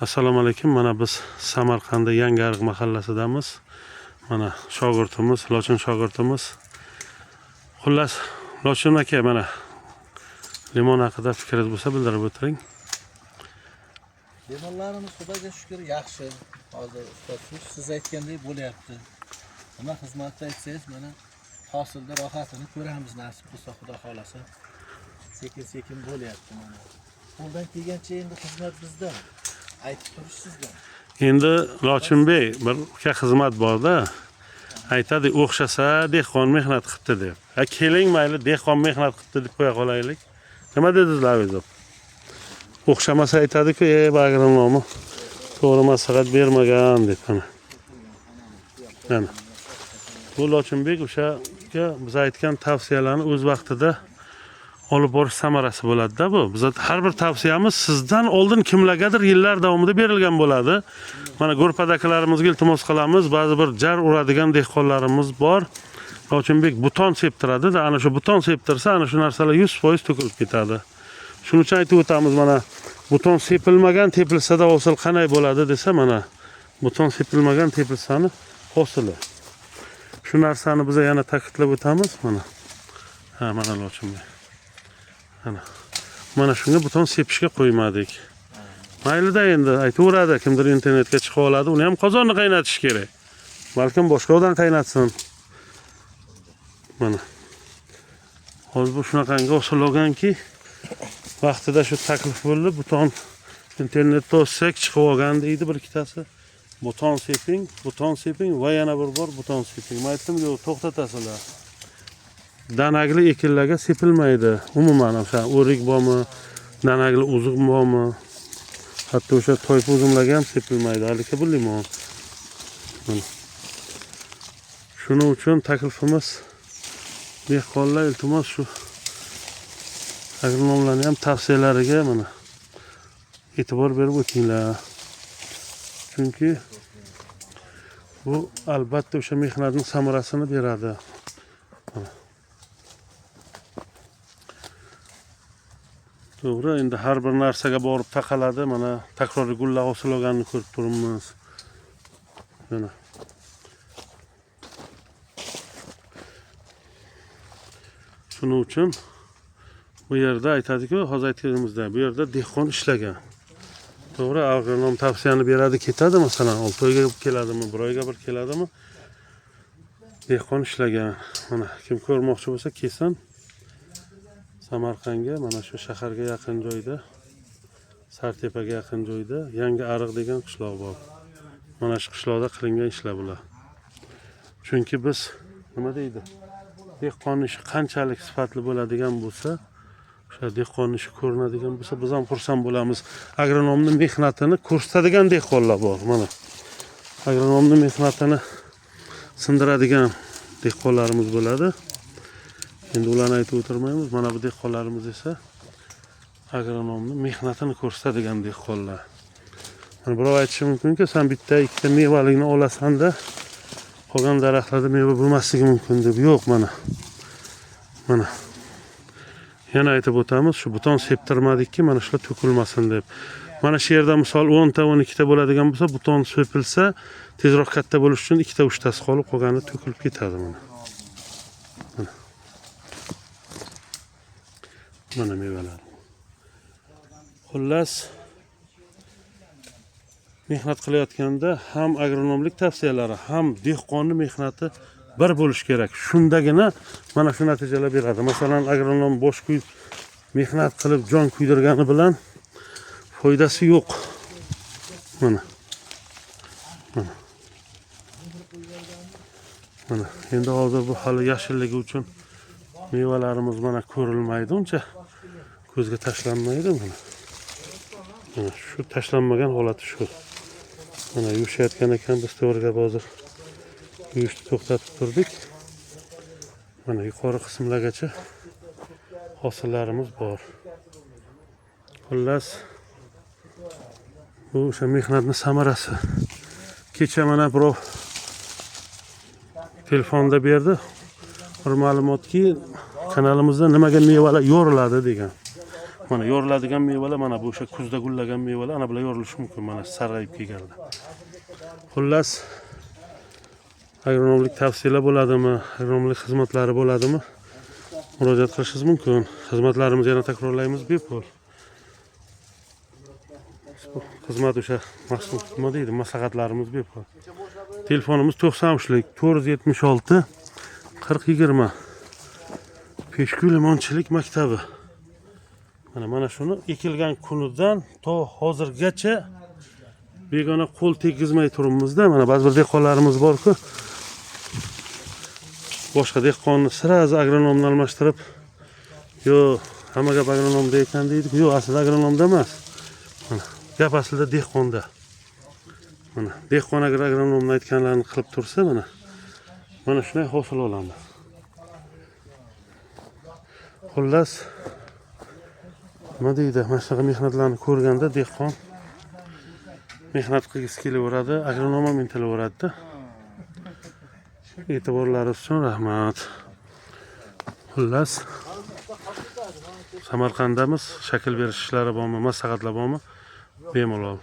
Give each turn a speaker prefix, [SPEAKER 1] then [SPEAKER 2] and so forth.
[SPEAKER 1] Assalomu alaykum. Mana biz Samarqandda Yangiariq mahallasidamiz. Mana shogirdimiz, Lochin shogirdimiz. Xullas, Lochin aka, mana limon haqida fikringiz bo'lsa bildirib o'tiring.
[SPEAKER 2] Limonlarimiz, Xudoga shukur, yaxshi. Hozir, ustoz, siz aytgandek bo'lyapti. Nima xizmatda aytsangiz, mana hosilni rohatini ko'ramiz, nasib bo'lsa, Xudo xohlasa. Sekin sekin bo'lyapti mana. Qo'ldan kelgancha endi xizmat bizda. Aytib turish sizdan.
[SPEAKER 1] Endi Lochinbek, bir uka xizmat borda. Aytadi, o'xshasa dehqon mehnat qilibdi deb. Ha, keling, mayli, dehqon mehnat qilibdi deb qo'ya qolaylik. Nima dedingiz, Lavizov? O'xshamasa aytadi-ku, "Ey, bu agronomi to'g'ri maslahat bermagan" deb mana. Mana. Bu Lochinbek o'sha uka biz aytgan tavsiyalarni o'z vaqtida olib borish samarasi bo'ladi-da bu. Biz har bir tavsiyamiz sizdan oldin kimlargadir yillar davomida berilgan bo'ladi. Mana go'rpadakilarimizga iltimos qilamiz. Ba'zi bir jar uradigan dehqonlarimiz bor. Lochinbek buton septiradi-da, ana shu buton septirsa, ana shu narsalar 100% to'kilib ketadi. Shuning uchun aytib o'tamiz, mana buton sepilmagan tepilsada hosil qanday bo'ladi desa, mana buton sepilmagan tepilsani hosili. Shu narsani biz yana ta'kidlab o'tamiz mana. Ha, mana Lochinbek. Mana. Mana shunga buton sepishga qo'ymadik. Maylida endi aytaveradi, kimdir internetga chiqib oladi, uni ham qozonni qaynatish kerak. Balkim boshqa odam qaynatsin. Mana. Hozir bu shunaqangi hosil olganki, vaqtida shu taklif bo'ldi, buton internetda o'zsak chiqib olgan deydi bir ikkitasi. Buton seping, buton seping va yana bir bor buton seping. Men aytdim, yo'q, to'xtatasizlar. Danagli ekinlarga sepilmaydi. Umuman o'sha o'rik bormi, danagli uzum bormi, hatto o'sha toypa uzumlarga ham sepilmaydi. Haligi bu limon. Mana. Shuning uchun taklifimiz, dehqonlar, iltimos, shu agronomlarni ham tavsiyalariga mana e'tibor berib o'tinglar. Chunki bu albatta o'sha mehnatning samarasini beradi. Mana. To'g'ri, endi har bir narsaga borib taqaladi. Mana takroriy gullar hosil olganini ko'rib turibmiz. Mana. Shuning uchun bu yerda aytadiku, hozir aytganimizda, bu yerda dehqon ishlagan. To'g'ri, agronom tavsiyani beradi, ketadi, masalan, 6 oyga keladimi, 1 oyga bir keladimi? Dehqon ishlagan. Mana kim ko'rmoqchi bo'lsa kelsin. Samarqandga, mana shu shaharga yaqin joyda, Sartepaga yaqin joyda Yangi Ariq degan qishloq bor. Mana shu qishloqda qilingan ishlar bular. Chunki biz nima deydi? Dehqon ishi qanchalik sifatli bo'ladigan bo'lsa, o'sha dehqon ishi ko'rinadigan bo'lsa, biz ham xursand bo'lamiz. Agronomning mehnatini ko'rsatadigan dehqonlar bor, mana. Agronomning mehnatini sindiradigan dehqonlarimiz bo'ladi. Endi ularni aytib o'tirmaymiz. Mana bu dehqonlarimiz esa agronomning mehnatini ko'rsatadigan dehqonlar. Mana birov aytishi mumkinki, sen bitta ikkita mevalikni olasan-da, qolgan daraxtlarda meva bo'lmasligi mumkin deb. Yo'q, mana. Mana. Yana aytib o'tamiz, shu buton septirmadikki, mana shular to'kilmasin deb. Mana shu yerda misol 10 ta 12 ta bo'ladigan bo'lsa, buton sepilsa, tezroq katta bo'lish uchun ikkita uchtasi qolib, qolgani to'kilib ketadi mana. Mana. Mana mevalar. Xullas, mehnat qilayotganda ham agronomlik tavsiyalari, ham dehqonning mehnati bir bo'lishi kerak. Shundagina mana shu natijalar beradi. Masalan, agronom bosh kuy mehnat qilib jon kuydirgani bilan foydasi yo'q. Mana. Mana. Mana endi hozir bu hali yashilligi uchun mevalarimiz mana ko'rilmaydi uncha. Ko'zga tashlanmaydi mana. Mana shu tashlanmagan holati shu. Mana yuvishayotgan ekan, biz to'g'ri gap hozir yuvishni to'xtatib turdik. Mana yuqori qismlargacha hosillarimiz bor. Xullas, bu o'sha mehnatning samarasi. Kecha mana birov telefonda berdi bir ma'lumotki, kanalimizda nimaga mevalar yo'riladi degan. Mana yoriladigan mevalar, mana bu o'sha kuzda gullagan mevalar, ana bular yorilishi mumkin, mana sarg'ayib kelganlar. Xullas, agronomlik tavsiyalar bo'ladimi, agronomlik xizmatlari bo'ladimi? Murojaat qilishingiz mumkin. Xizmatlarimizni yana takrorlaymiz, bepul. Xizmat o'sha mahsul nima deydi, maslahatlarimiz bepul. Telefonimiz 93 476 40 20. Peshku limonchilik maktabi. Mana shuni ekilgan kunidan to hozirgacha begona qo'l tegizmay turibmizda. Mana ba'zi bir dehqonlarimiz bor-ku, boshqa dehqonni сразу agronomni almashtirib, yo hamma gap agronomda ekan deydi. Yo'q, aslida agronomda emas. Mana gap aslida dehqonda. Mana dehqon agar agronomni aytganlarini qilib tursa, mana shunday hosil olamiz. Xullas, nima deydi, mana shunaqa mehnatlarni ko'rganda dehqon mehnat qilgisi kelaveradi, agronom ham intilaveradida. E'tiborlaringiz uchun rahmat. Xullas, Samarqanddamiz. Shakl berish ishlari bormi, maslahatlar bormi, bemalol.